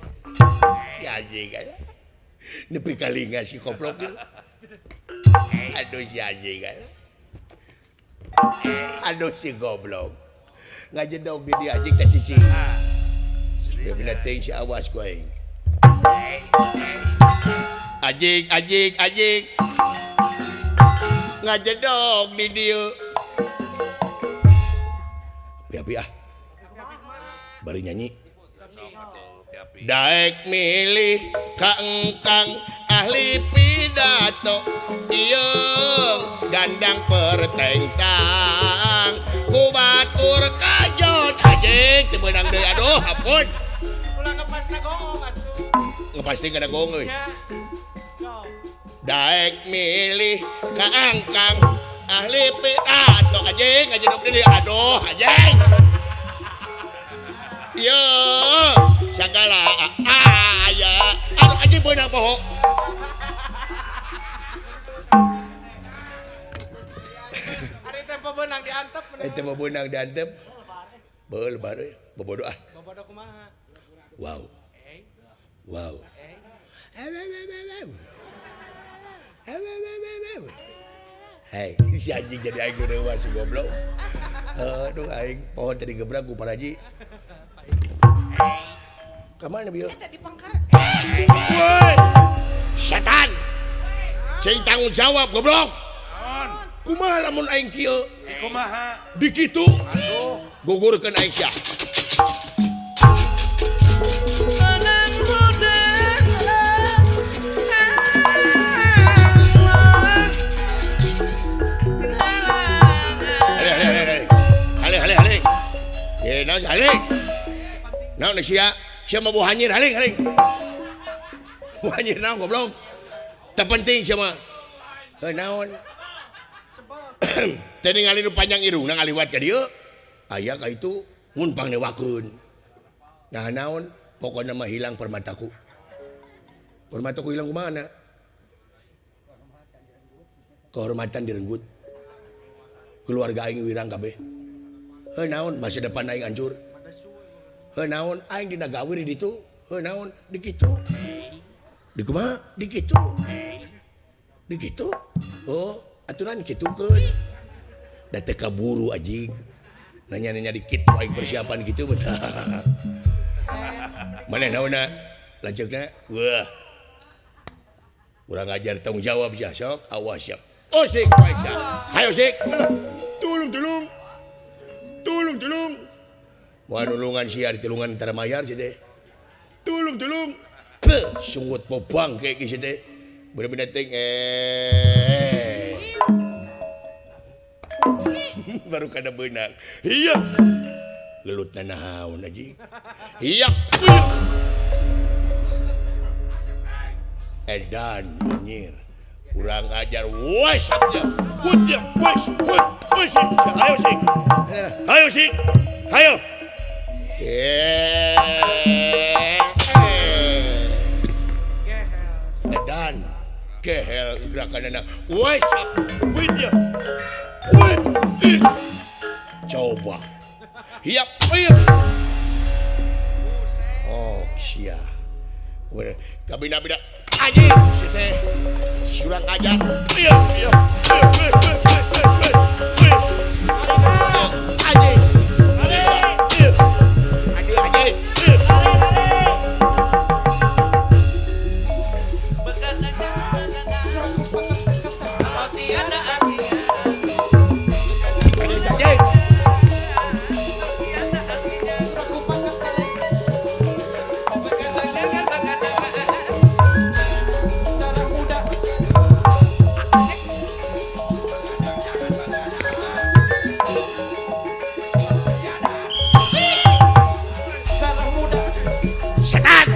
Ya anjing kan. Nepi ka linga si goblok ya. Aduh si anjing kan. Aduh si goblok. Ngajedog di dia anjing teh cicing. Beda teh si awas ku aing. Anjing anjing anjing. Ngajedog di dieu. Api-api ah. Bari nyanyi. Daek milih ka engkang ahli pidato ieu gandang pertengtang ku batur kajot anjing teu meunang deui aduh ampun. Ulah ngepasna goong atuh. Ngepasti kana goong euy. Daek milih ka engkang ahli pidato anjing ngajedog deui aduh anjing. Yo, sagala aya. Aduh anjing beunang poho. Ari tempo beunang diantep. Tempo beunang diantep. Beul bare. Bobodo ah. Bobodo kumaha? Wow. Wow. Hei, si anjing jadi aing geurewas si goblok. Aduh aing pohon tadi gebrak ku paraji. Ka mana bieu? Eta di pangkar. Woi. Setan. Cing tanggung jawab goblok. Kumaha lamun aing kieu? Kumaha? Di kitu. Aduh. Gugurkeun aing sia. Haling. Ye naon haling. Naon sia? Sia mah buah hanyir haling haling. Buah hanyir naon goblok? Teu penting sia mah. Heuh naon? Teu ningali nu panjang irungna ngaliwat ka dieu. Aya ka itu mun pangnewakeun. Nah naon? Pokona mah hilang permataku. Permataku hilang kumaha? Kehormatan direnggut. Keluarga aing wirang kabeh. Heuh naon masa depan aing hancur. Heuh naon aing dina gawir di ditu. Heuh naon di kitu. Di kumaha? Di kitu. Di kitu. Oh, aturan kitukeun. Da teu kaburu anjing. Nanya-nanya di kitu aing persiapan kitu betah. Mana naonna? Lanceukna? Wah. Urang ajar tanggung jawab sia sok, awas siap. Osik wae sia. Hayo sik. Tulung tulung. Tulung tulung. Moal nulungan sia ditulungan tara mayar sia teh. Tulung tulung. Heuh, sungut bobang ke sia teh. Bener-bener ting Baru kada beunang. Iya. Gelutna naon anjing. Iya. Edan anjir. Kurang ajar wes aja. Put ya, wes, put, wes. Ayo sik. Ayo sik. Ayo. Edan kehel gerakanna. Wes, put ya. Wes. Coba. Hiap, hiap. Oh, sia. Kabina-bina. Anjing, si teh. Kurang ajar. Iya, iya. Anjing. Anjing, anjing. Setan.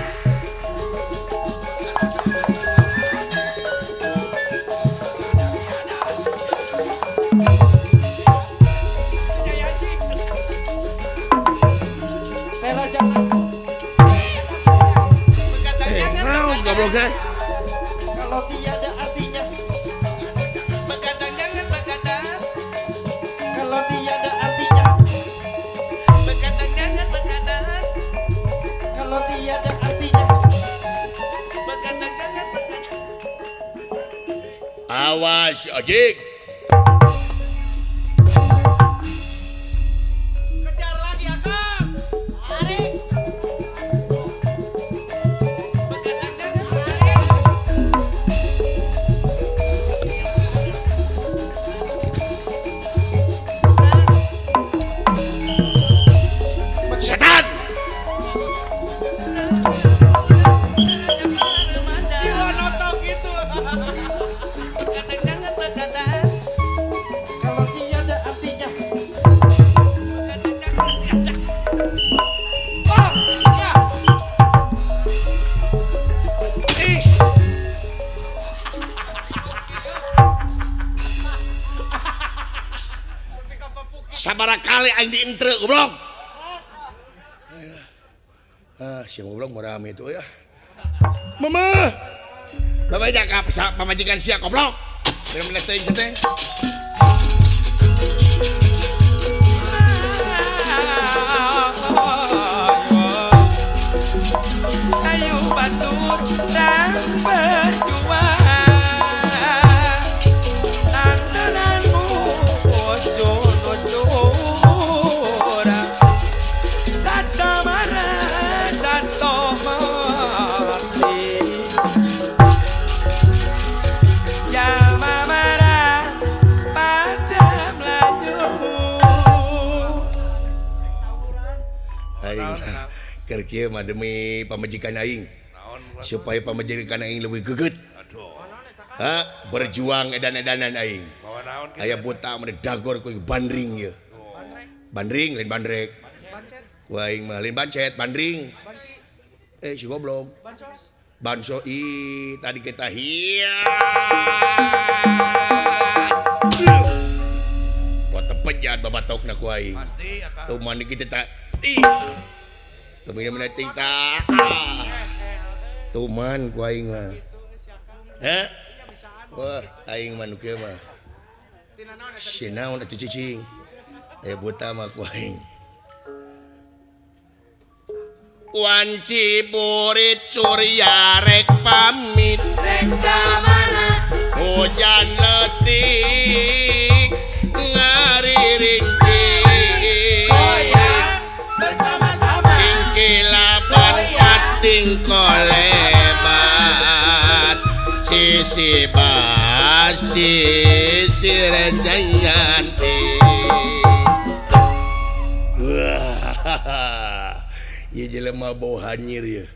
Kalau tiada artinya. Begadang jangan begadang. Kalau tiada artinya. Begadang jangan begadang. Kalau tiada artinya. Begadang jangan begadang. Awas ojek. Kejar lagi akang. Tarik. Begadang jangan. Setan. Si Wonoto gitu. Begadang jangan begadang. Kalau tiada artinya. Begadang jangan begadang. Oh, ya. Ih. Sabaraha kali aing diintre goblok. Ah, si goblok mau rame itu ya. Mama. Bapak jaga pamajikan sia goblok. Bener-bener teh teh. Ah, oh. Keur kieu mah demi pamajikan aing. Supaya pamajikan aing leuwih geget. Ha, berjuang edan-edanan aing. Aya buta mah dagor ku bandring ieu. Bandring lain bandrek. Ku aing mah lain bancet, bandring. Eh si goblok. Bansos. Banso ih tadi kita hiya. Buat tepejat babatokna ku aing. Pasti akang. Tuman kita tak ih. Tumina ting ta. Tuman ku aing mah. Heh? Wah, aing mah nu kieu mah. Si naon atuh cicing. Aya buta mah ku aing. Wanci burit surya rek pamit rek ka mana hujan letik ngaririnci goyang bersama-sama kilapan pating kolebat sisi basi sirenjanti. Wah, ieu jelema bau hanyir ya.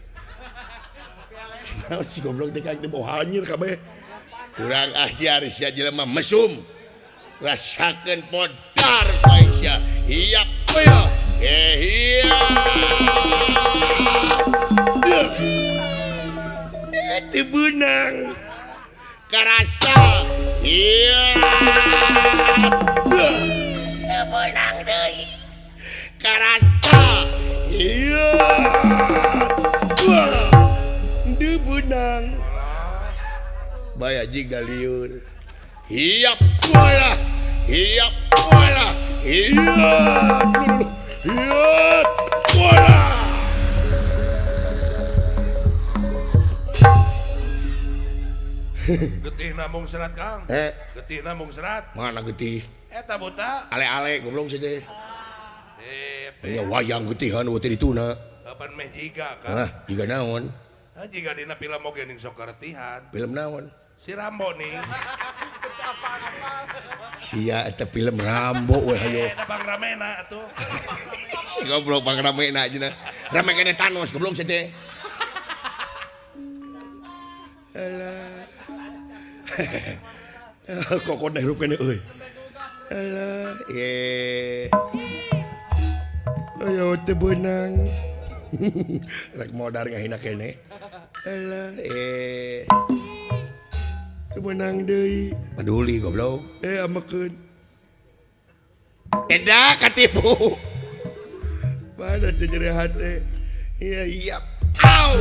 Naon si goblok teh kang bau hanyir kabeh. Kurang ajar sia jelema mesum. Rasakeun podar bae sia. Hiap ya. Eh hiap. Teu beunang. Karasa. Hiap. Teu beunang deui. Karasa. Iya. Wah. Teu beunang. Bae jiga liur. Hiap walah. Hiap walah. Hiap. Hiap walah. Getih namung serat Kang. Getih namung serat. Mana getih? Eta buta. Ale-ale goblok sih teh. Nya wayang getihan teh dituna. Kapan meh jiga Kang? Hah, jiga naon? Hah, jiga dina film oge ning sok karetihan. Film naon? Si Rambo nih. Sia eta film Rambo we hayo. Eta Bang Ramena atuh. Si goblok Bang Ramena cenah. Rame keneh Thanos goblok sia teh. Alah. Kokon hirup keneh euy. Alah, ye. Ayo teu beunang. Rek modar ngahina keneh. Alah, eh. Teu beunang deui. Paduli goblok. Eh amekeun. Eda katipu. Mana teu nyeri hate. Iya, iya. Au.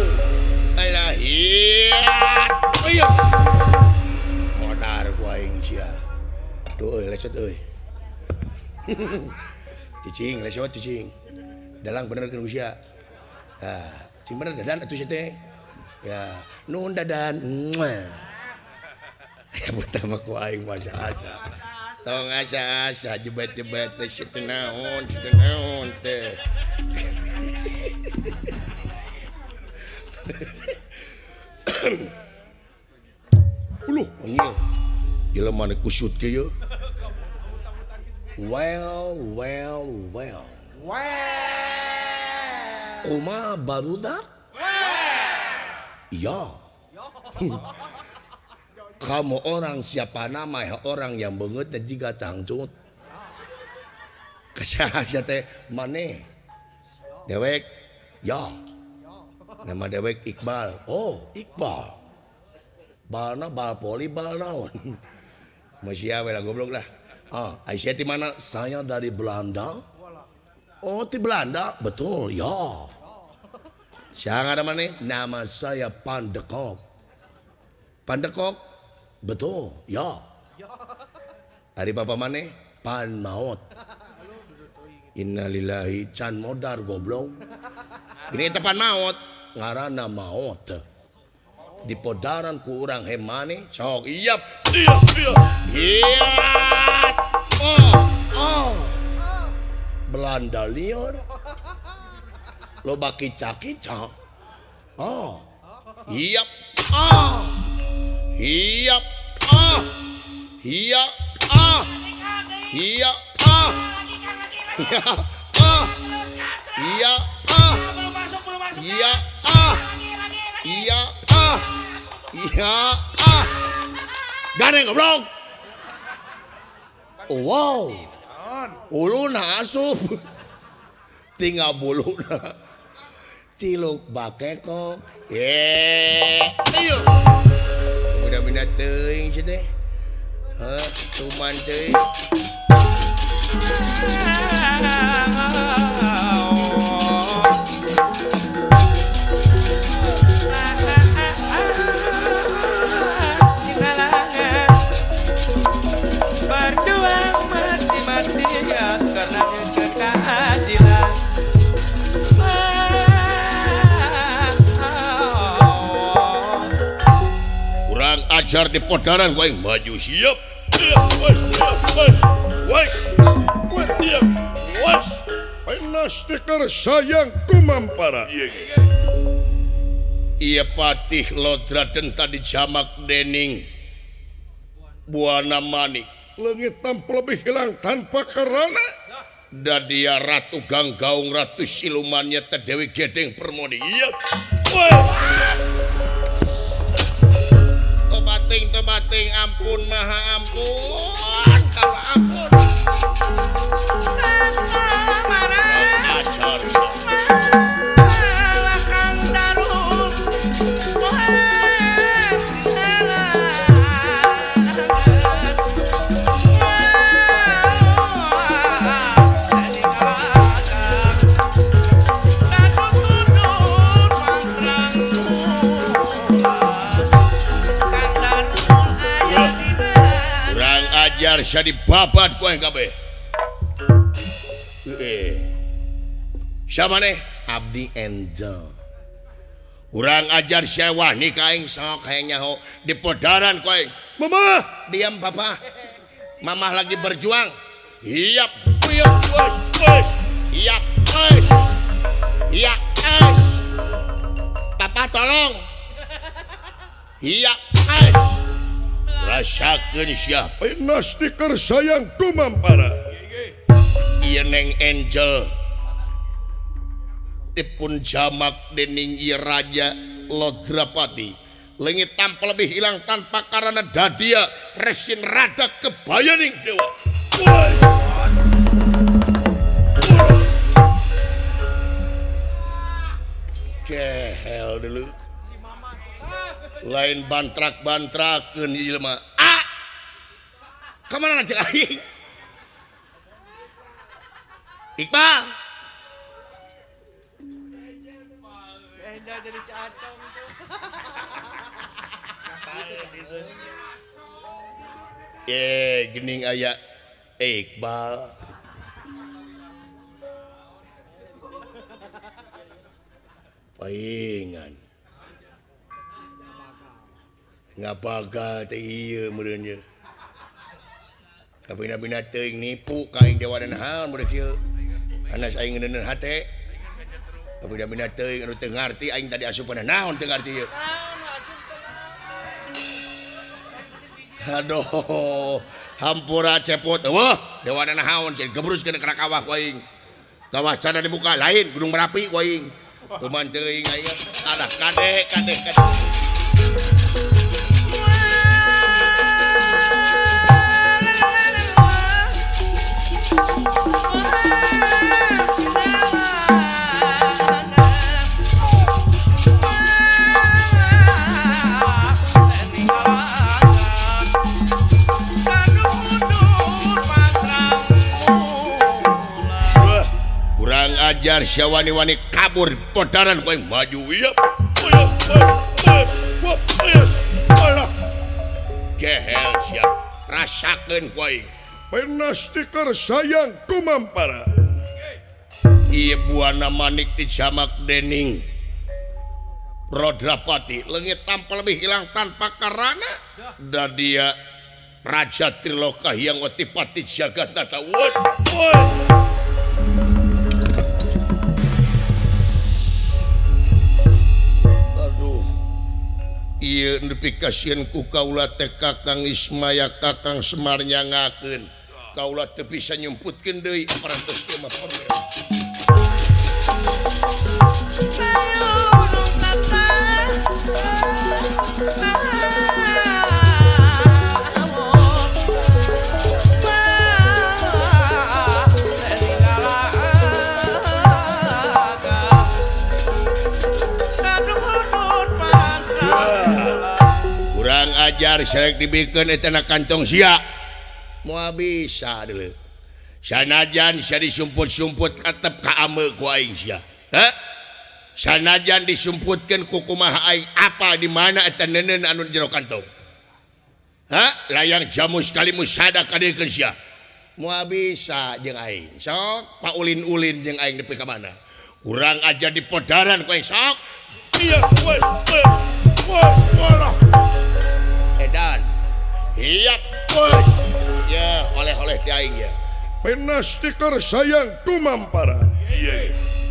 Alah, iya. Ayo. Modar ku aing sia. Tuh euy lesot euy. Cicing lesot cicing. Dalang bener kan usia. Ah, cing bener dadan atuh sia teh. Ya, nuhun dadan. Ya buta mah ku aing asa-asa. Tong asa-asa jebet-jebet teh sia teh naon, sia teh naon teh. Uluh, anjing. Jelema nu kusut kieu. Well, well, well. Kumaha barudak? Iya. Kamu orang siapa nama ya orang yang beungeut dan jiga cangcut. Kasah teh maneh. Dewek ya. Nama dewek Iqbal. Oh, Iqbal. Balna bal poli bal naon. Masih we lah goblok lah. Ah, Aisyah di mana? Saya dari Belanda. Oh, di Belanda? Betul, ya. Siapa ada mana? Nama saya Pandekok. Pandekok? Betul, ya. Hari papa mana? Pan maut. Innalillahi can modar goblok. Ini eta pan maut, ngaranna maut. Di podaran ku urang hemane sok iap. Iya, iya. Iya. Oh, oh. Belanda liar. Loba kica-kica. Oh. Iap. Ah. Iap. Ah. Iya. Ah. Iya. Ah. Iya. Ah. Iya. Ah. Iya ah. Iya ah. Iya ah. Gandeng goblok. Oh, wow. Uluna asup. Tinggal buluna. Ciluk bakekok. Ye. Ayo. Mudah-mudahan teuing cenah teh. Heuh, tuman teuing. Berjuang mati-matian karena keadilan. Kurang ajar di podaran gua yang maju siap. Wes, wes, wes, wes. Stiker sayang kumampara. Iya patih Lodraden tadi jamak dening Buana Manik leungit tanpa lebih hilang tanpa karana. Dadia Ratu Ganggaung Ratu silumannya teh Dewi Gedeng Permoni. Iya. Tobating tobating ampun maha ampun kalau ampun. Ajar. Kurang ajar sia dibabat ku aing kabeh. Siapa nih? Abdi Angel. Kurang ajar sia wani ka aing sok hayang nyaho di podaran ku aing. Mama, diam papa. Mamah lagi berjuang. Iya, iya, wes, wes. Iya, wes. Iya, wes. Papa tolong. Iya, wes. Rasakeun sia. Stiker sayang kumampara. Ieu Neng Angel dipun jamak dening ieu Raja Lodrapati leungit tanpa lebih hilang tanpa karana dadia resin rada kebayaning dewa. Kehel dulu lain bantrak-bantrakeun ieu jelema. Ah! Kamana cek aing? Iqbal. Si Angel jadi si Acong tuh. Gening aya Iqbal. Paingan. Ngabaga teh ieu meureun ye. Kabina-bina teuing nipu ka aing dewa dan hal meureun kieu. Anas aing ngeuneun hate. Kabina-bina teuing anu teu ngarti aing tadi asupan naon teu ngarti ieu. Aduh, hampura cepot. Wah, dewa dan naon ceuk gebruskeun ka kawah ku aing. Kawah cana di muka lain Gunung Merapi ku aing. Kuman teuing aing alah kade kade kade. Kurang ajar sia wani-wani kabur podaran ku aing maju ieu. Gehel sia rasakeun ku aing. Stiker sayang kumampara. Ieu Buana Manik dijamak dening Rodrapati leungit tanpa lebih hilang tanpa karana dadia Raja Triloka Hyang Otipati Jagatnata. Aduh, ieu nepi kasieun ku kaula teh Kakang Ismaya Kakang Semar nyangakeun. Kaula teu bisa nyumputkeun deui parantos ieu mah. ajar selek dibikeun eta na kantong sia. Moal bisa deuleu. Sanajan sia disumput-sumput katep ka ame ku aing sia. Heh? Sanajan disumputkeun ku kumaha aing apa di mana eta neuneu anu di jero kantong. Hah? Layang jamus kali musada kadiekeun sia. Moal bisa jeung aing. Sok paulin-ulin jeung aing nepi ka mana. Kurang aja di podaran ku aing sok. Iya, wes, wes, walah. Edan. Iya, wes. Ya, oleh-oleh ti aing ya. Pena stiker sayang tumampara.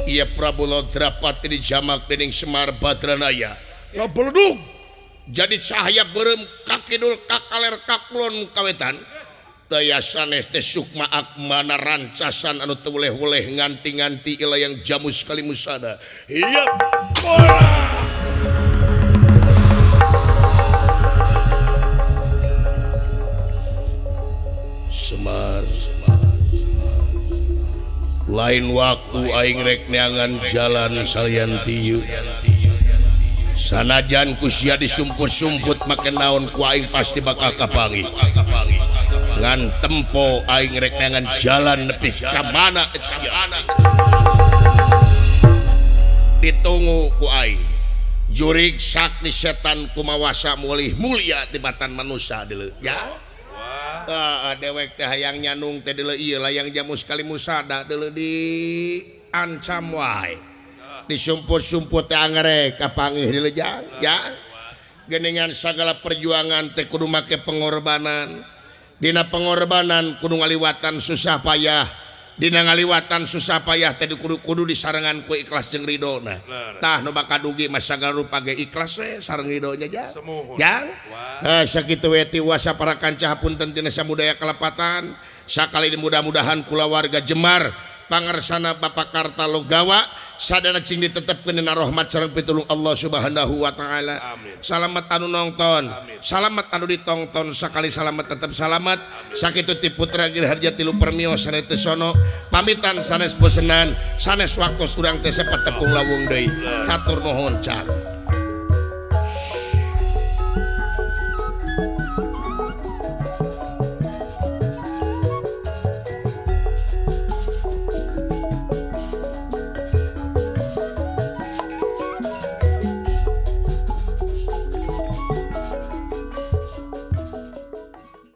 Iya Prabu Lodrapati dijamak dening Semar Badranaya. Ngabeledug. Jadi cahaya beureum kakidul kakaler kakulon kawetan. Daya sanes teh sukma akmana rancasan anu teu weleh-weleh nganti-nganti ilayang jamus kalimusada. Iya, bola. Semar, lain waktu aing rek neangan jalan salian ti ieu. Sanajan ku sia disumput-sumput make naon ku aing pasti bakal kapanggih. Ngan tempo aing rek neangan jalan nepi ka mana sia. Ditunggu ku aing. Jurig sakti setan kumawasa mulih mulia tibatan manusia deuleu ya. Dewek teh hayang nyanung teh deuleu ieu layang jamus kalimusada deuleu di ancam wae. Disumput-sumput teh angrek kapanggih deuleu jang ya. Geningan sagala perjuangan teh kudu make pengorbanan. Dina pengorbanan kudu ngaliwatan susah payah. Dina ngaliwatan susah payah teh kudu disarengan ku ikhlas jeung ridona. Tah nu bakal dugi mah sagala rupa ge ikhlas we sareng ridonya jang. Jang. Sakitu we tiwasa para kanca hapunten tina samudaya kalepatan. Sakali mudah-mudahan kulawarga Jemar pangarsana Bapak Karta Logawa sadana cing ditetepkeun dina rahmat sareng pitulung Allah Subhanahu wa taala. Salamet anu nongton, salamet anu ditongton, sakali salamet tetep salamet. Sakitu ti putra Girharja tilu permio sanes teu sono pamitan sanes bosenan sanes waktos urang teh sepet tepung lawung deui. Hatur nuhun cak.